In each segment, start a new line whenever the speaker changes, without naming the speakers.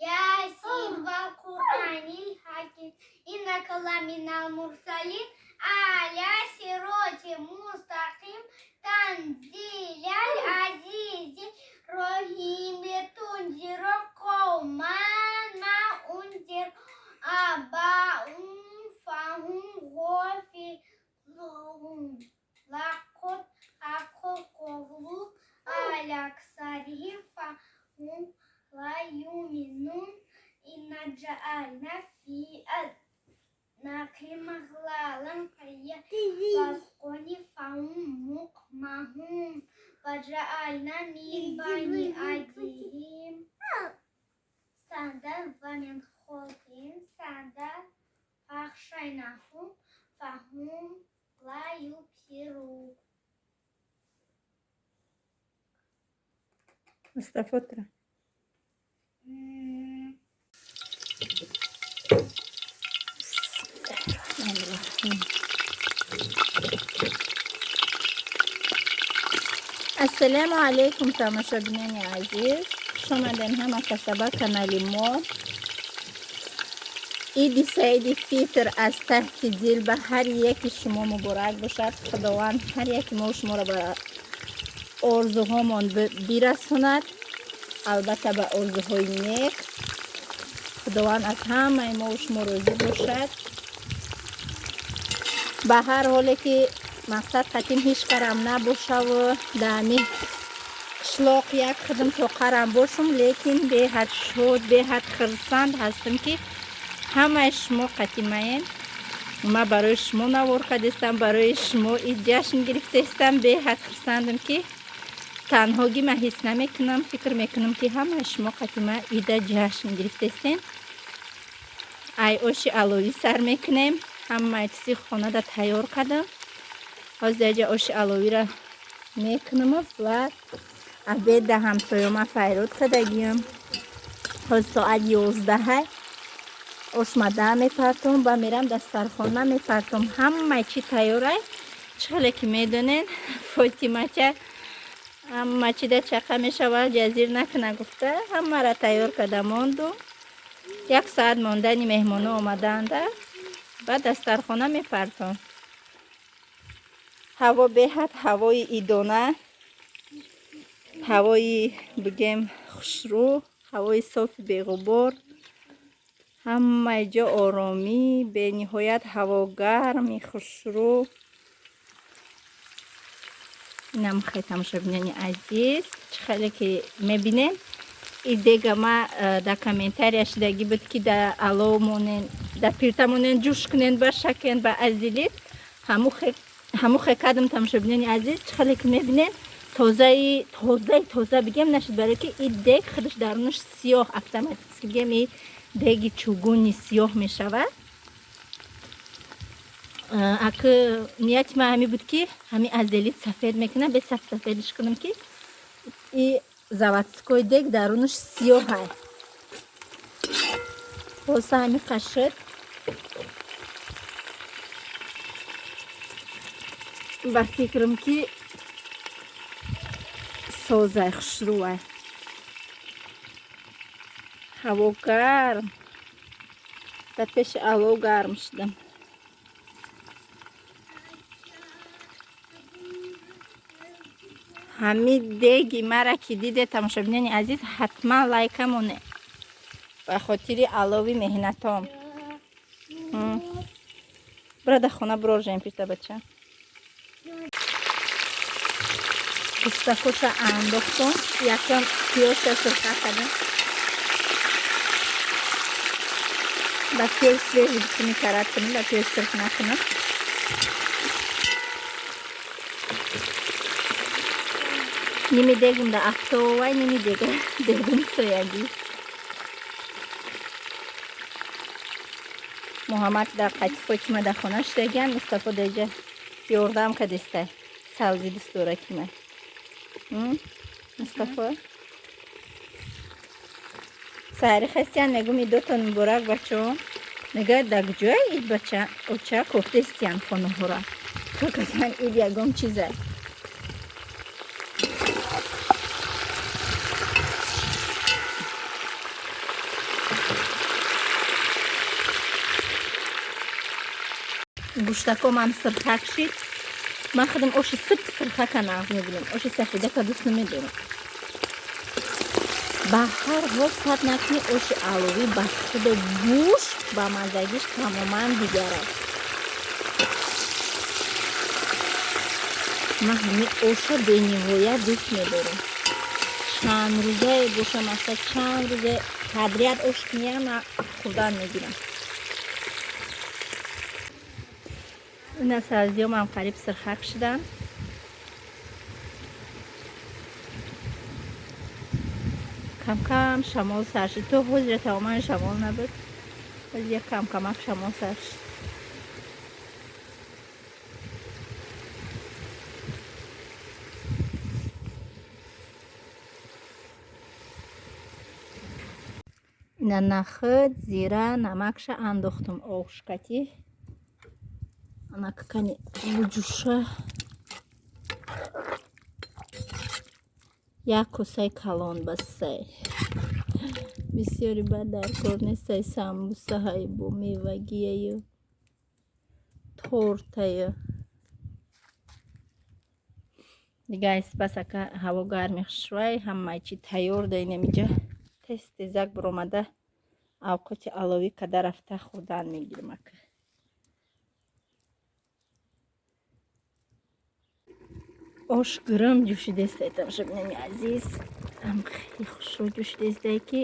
Ясин вал Кур'анил хаким. Иннака ламинал мурсалин. Аля сироти мустақим. Танзиляль азизи рохим. Тунзиро қавман ма унзир. Абаум фахум ғофилун. Лақад ҳаққа қавлу аля аксарихим фахум ла юминун. Инна ҷаална фи аънақихим ағлалан фаҳия лил-азқони фахум муқмаҳун. Ва ҷаална мин байни айдиҳим саддан ва мин халфиҳим саддан фағшайнаҳум фахум ла юбсирун.
Мустафо, тра. Бисмиллаҳир-раҳмонир-раҳим. Ассалому алайкум, тамошобинони азиз, хуш омадем ҳама каса ба канали мо. Иди Саиди Фитр аз таҳти дил ба ҳар яки шумо муборак бошад. Худованд ҳар яки мо шуморо ба орзуҳомон бирасонад, албатта ба орзуҳои нек. Худованд аз ҳамаи мо шумо розӣ бошад. Ба ҳар ҳоле ки мақсад қатим ҳеҷ карам набошаву даами қишлоқ як худам тоқарам бошум, лекин беҳад шод, беҳад хурсанд ҳастам, ки ҳамаи шумо қатимаем. Ма барои шумо навор кардистам, барои шумо ид ҷашн гирифтаистам. Беҳад хурсандам, ки танҳогӣ ма ҳис намекунам, фикр мекунам, ки ҳамаи шумо қатима ида ҷашн гирифтаистем. Ай оши аловӣ сар мекунем. Ҳамаи чизи хонада тайёр кардам. Ҳозир яҷа оши аловиро мекунаму ва обеда ҳамсоёма файрод кардагиам. Ҳозир соат 11-ҳай. Ошмада мепартом ба мерам дастархона мепартом. Ҳамаи чи тайёрай. Чӣ хеле ки медонен, Фотимача ҳама чида чақа мешавад, ҷазир накуна гуфта, ҳамаро тайёр карда монду. Як соат мондани меҳмоно омадаанда ба дастархона мепартом. Ҳаво беҳад ҳавои идона, ҳавои бигем хушрӯ, ҳавои софи беғубор, ҳамаи ҷо оромӣ, бениҳоят ҳаво гарми хушрӯ. Инам хеле, тамошобинони азиз, чӣ хеле ки мебинем, и дега ма дар комментария шидагӣ буд, ки да алов монен, да пирта монен, ҷӯш кунен, ба шакен, ба азелит. Ҳаму хе кардам, тамошобинони азиз. Чӣ хеле ки мебинем, тозаи тозаи тоза бигем нашуд, барое ки и дег худаш дарунаш сиёҳ, автоматически бигем и деги чугуни сиёҳ мешавад. Акы нияти ман ҳамин буд, ки ҳамин азелит сафед мекунам, бе сафедиш кунам, ки и заводской дег дарунаш сиёҳай. Боса ҳамин қашид ба фикрам, ки созай, хушрӯвай. Ҳаво гарм, дар пеши алов гарм шудам. Ҳамин деги мара ки диде, тамошобинони азиз, ҳатман лайка моне ба хотири алови меҳнатом. Бира дар хона, бироржем пишта бача. Гӯштакоша андохтум, якам пиёзша сурха кардем. Ба пиёз свежий бикунӣ, карат кунем, ба пиёз сурх накунам. Ними дегум да афтовай, ними дега дегум соягӣ. Муҳаммад дар қати Фотима дар хона шудагиан, Мустафо деҷа ёрдам кадиста. Савзи дӯст дора кима. Мустафо, саҳари хастиян, мегум: «Идотон муборак, бачаҳо». Мегӯяд: «Дар куҷоя ид, бача? Оча кофтестиян хонаҳора». Фақатан ид ягон чиза. Гӯштакомам сирхак шид. Ман худам оши сиб сирхака нағз мебинам, оши сафедака дӯст намедорам. Ба ҳар ҳол сад накунӣ, оши аловӣ ба худо гӯшт ба маззагиш тамоман дигар аст. Ман ҳамин оша бениҳоят дӯст медорам. Чанд рӯзае боша, масалан чанд рӯзе подряд ош куням, ман хӯрдан мегирам. Ина сабзиёмам қариб сирхак шуданд. Камкам шамол сар шуд. То ҳозира тамоман шамол набуд, ҳозир як камкамак шамол сар шуд. Ина нахӯд, зира, намакша андохтум ошкати. Анакакани буҷуша як косаи калон басай. Бисёри бад дар кор нестай, самбусаҳай бо мевагияю тортаю. Дига спас ака ҳаво гарми хушвай, ҳамаи чи тайёр да инамиҷа. Тез тезак биромада авқоти аловӣ када рафта хӯрдан мегирим ака. Ош гирм ҷӯшидестай, тамошобинони азиз. Хеле хушрӯ ҷӯшидестай, ки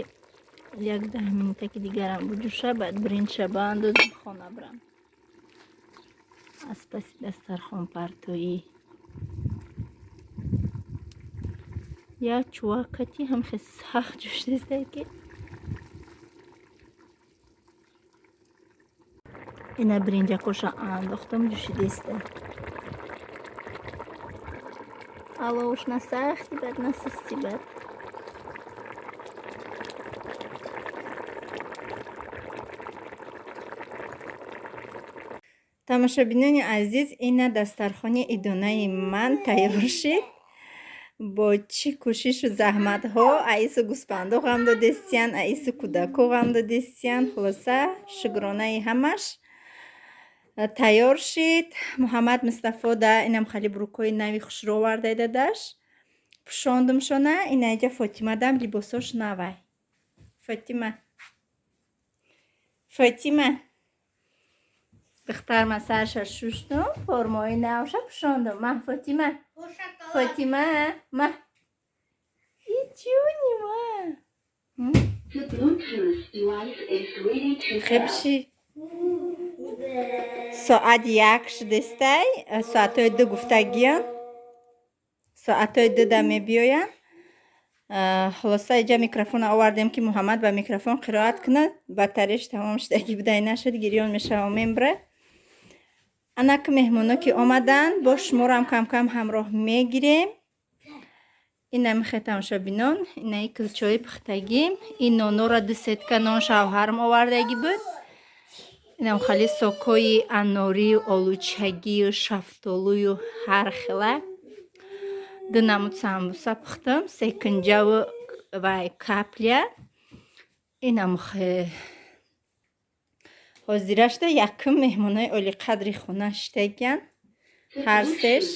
як 10 минутаки дигарам буҷӯша, баъд биринҷша баандозам, хона бирам. Аз паси дастархонпартоӣ як чувакати ҳам хеле сахт ҷӯшидестай, ки ина биринҷакоша андохтам, ҷӯшидестай. Аловш на сахти бад, на сусти бад. Тамошобинони азиз, ина дастархони идонаи ман тайёр шид. Бо чӣ кӯшишу заҳматҳо аису гӯспандо ғам додестиян, аису кӯдако ғам додестиян. Хулоса, шукронаи ҳамаш тайёр шид. Муҳаммад Мустафо да инам хали брукҳои нави хушро овардай дадаш. Пӯшондумшона. Инаиҷа Фотима дам либосош навай. Фотима, Фотима, духтарма сарша шуштум, формаи навша пӯшондум. Ма Фотима, Фотима, ма ичуни ма. Хебши соат 1 шудестай, соатҳои 2 гуфтагиян, соатҳои 2 да мебиёянд. Хулоса, иҷа микрофона овардем, ки Муҳаммад ба микрофон қироат кунад. Батареш тамом шудагӣ будай нашуд, гирён мешавам мембра. Анак меҳмоно ки омаданд, бо шуморам камкам ҳамроҳ мегирем. Ина михе тамошобинон, инаи кулчои пухтагӣ, ин нонора 2 сетка нон шавҳарм овардагӣ буд. Инам хали сокҳои анорию олучагию шафтолую ҳар хела. 2 намуд самбуса пухтам, секинҷаву вай каплия. Инам ҳозира шуда, якум меҳмонои олиқадри хона шидагиян. Ҳар сеш.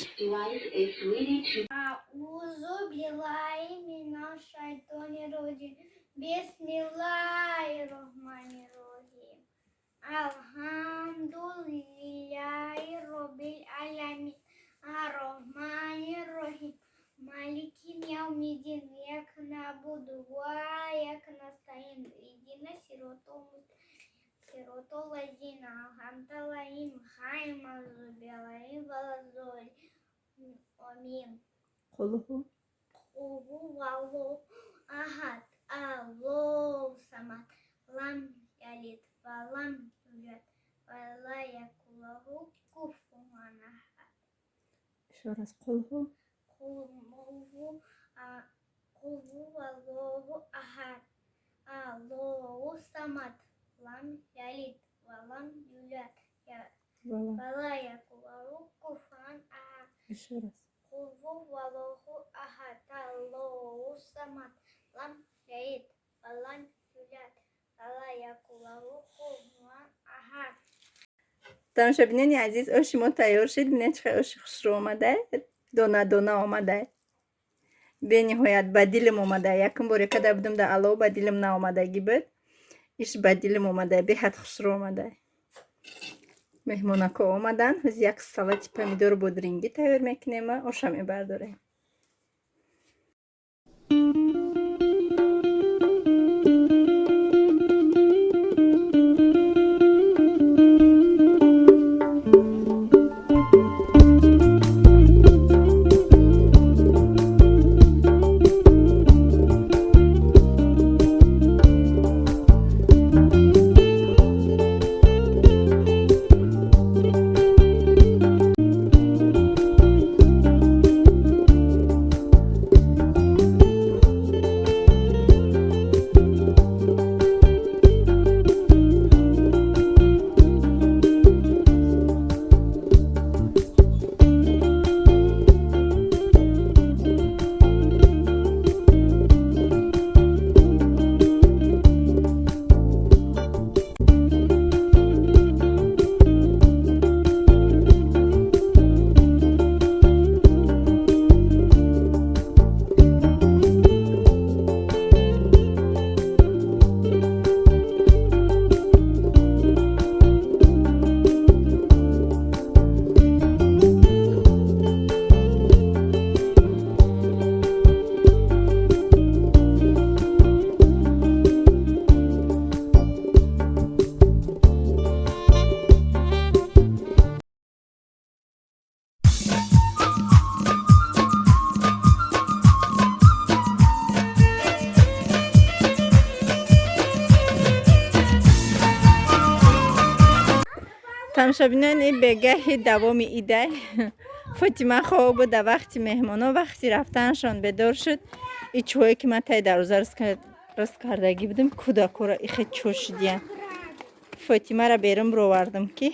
Аузу биллаҳи минаш шайтони роҷим. Бисмиллаҳи роҳмани роҳим. Алҳамдулиллаҳи роббил аламин. Арроҳмани роҳим. Малики явмиддин. Ияка наъбуду ва ияка настаин. Иҳдина сиротол лазина анъамта алайҳим ғайрил мағзуби алайҳим валаззоллин. Омин.
Қул ҳу.
Қул ҳуваллоҳу аҳад. Аллоҳу самад. Лам ялид ва лам юлад ва ла якун лаҳу куфуван аҳад.
Ещё раз. Қул ҳу.
Қул ҳуваллоҳу аҳад. Аллоҳу самад. Лам ялид ва лам юлад ва ла якун лаҳу куфуван аҳад.
Ещё раз.
Қул ҳуваллоҳу аҳад. Аллоҳу самад. Лам ялид ва лам юлад ва ла якун лаҳу куфуван аҳад.
Тамошобинони азиз, оши мо тайёр шид. Бинед, чӣ хел оши хушрӯ омада, дона дона омада. Бениҳоят ба дилам омада. Якум боре када будам дар алов, ба дилам наомадагӣ буд. Иш ба дилам омада, беҳад хушрӯ омада. Меҳмонако омадан. Ҳози як салати помидору бодрингӣ тайёр мекунем, оша мебардорем. Тамошобинони, бегаҳи давоми идай. Фотима хоб буд дар вақти меҳмоно. Вақти рафтанашон бедор шуд. И чӯҳое ки ман таи дарвоза рост кардагӣ будам, кӯдакоро ихе чӯшидиян. Фотимаро берун бировардам, ки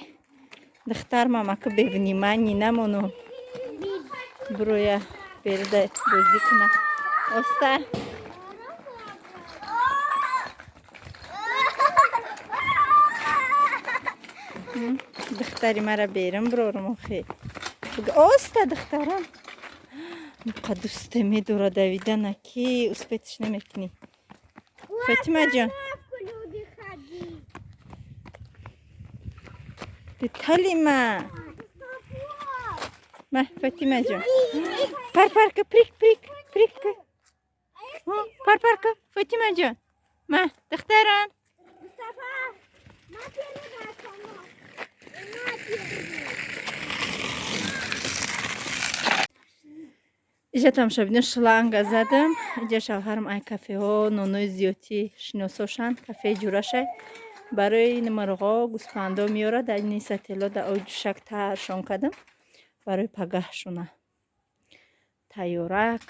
духтар мамаку бевнимание намону, бироя беруда бозӣ куна. Оста. Духтари мара берун бирорам охи. Оста, духтарам. Дусте медора давидана, ки успеть ш намекунӣ. Фатима ҷон. Талима. Ма, Фатима ҷон. Пар пар ка, прыг прыг прыг ка. Пар пар ка, Фатима ҷон. Ма, духтарон.
Мустафа, ма первый раз. Ма первый.
Иҷа, тамошобино, шланга задам. Иҷа шавҳарам ай кафеҳо нонои зиёдтӣ шиносошанд, кафеи ҷурашай. Барои мурғо, гӯспандо меёрад. Дар ини сатело дар ои ҷушак таршон кардам. Барои пагаҳшуна. Тайёрак.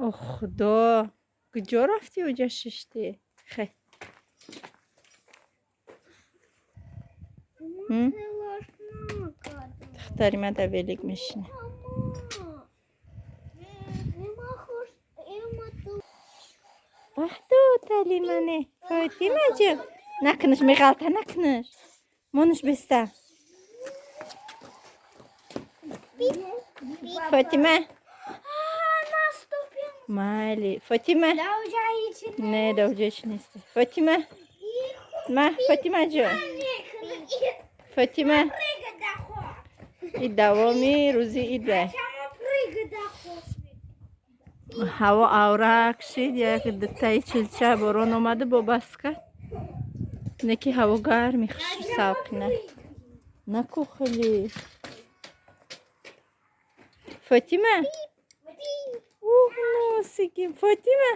О худо, куҷо рафтӣ, оҷа шиштӣ? Хе. М? Духтари ман дар велик мешина. Баҳду талимане. Фотима ҷон. Накунаш, меғалта, накунаш. Монаш беста. Фотима. Майли. Фотима. Не, да уҷа чи нест. Фотима. Ма, Фотима ҷон. Фотима. И давоми рӯзи ида. Ҳаво аврак шид, як дутаи чилча борон омаду бо баска. Неки ҳаво гарми, хуш салқина. Наку хеле. Фотима. Ух, носики. Фотима.